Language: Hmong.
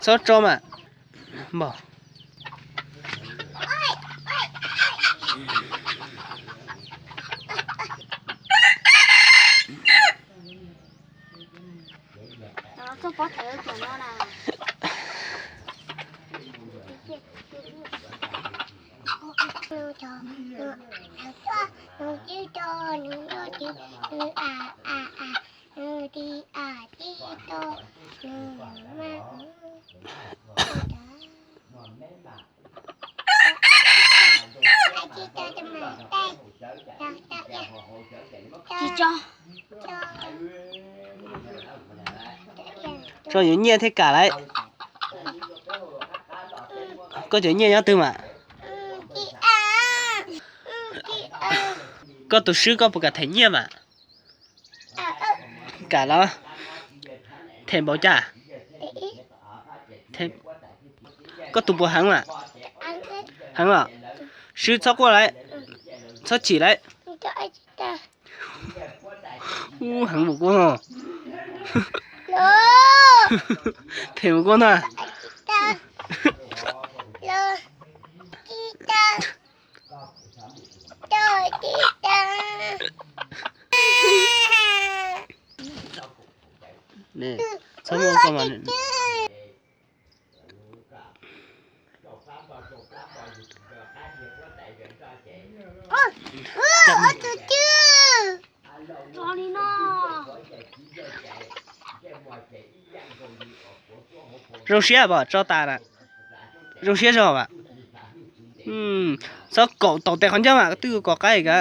Txhob tso mas. Npog. Tso yuav nyiaj thiaj kam lauj. Koj cov nyiaj nyob twg mas? Koj tus swb koj puas kam them nyiaj mas? Kam los? Them npaum cas? Koj tus puas heev mas? Heev los? Swb txhob quaj lauj. Txhob chim lauj. Ub, heev mus kuv no. Them mus kuv no. Txhob muab koj mas. Zoo siab pom tso tas na. Zoo siab zog mas. Txhob kaum tau tes qhov ncauj mas twb kom qaib ka.